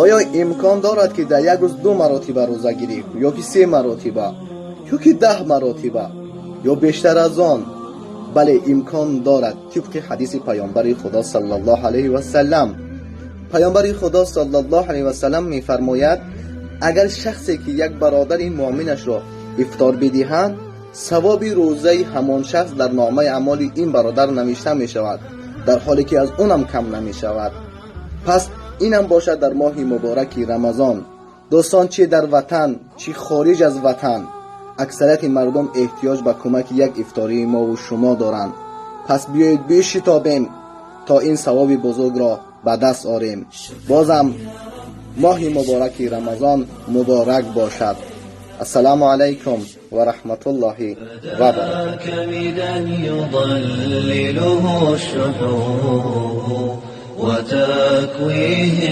Оё имкон дорад, ки дар як рӯз ду маротиба рӯза гирифт ё ки се маротиба, ё ки 10 маротиба, ё бештар аз он? Бале, имкон дорад, тибқи ҳадиси Паёмбари Худо саллаллоҳу алайҳи васаллам. Паёмбари Худо саллаллоҳу алайҳи васаллам мефармояд: агар шахсе ки як бародари муъминашро ифтор бидиҳад, савоби рӯзаи ҳамон шахс дар номаи аъмоли ин бародар навишта мешавад, дар ҳоле ки аз унам кам намешавад. Пас инам бошад дар моҳи мубораки Рамазон. Дӯстон, чӣ дар ватан, чӣ хориҷ аз ватан, аксарияти мардум эҳтиёҷ ба кӯмаки як ифтории мову шумо доранд. Пас биёед бишитобем, то ин савоби бузургро ба даст орем. Бозам моҳи мубораки Рамазон муборак бошад. Ассалому алайкум ва раҳматуллоҳи ва баракатуҳ. كبدا يضلله الشحوب وتكويه.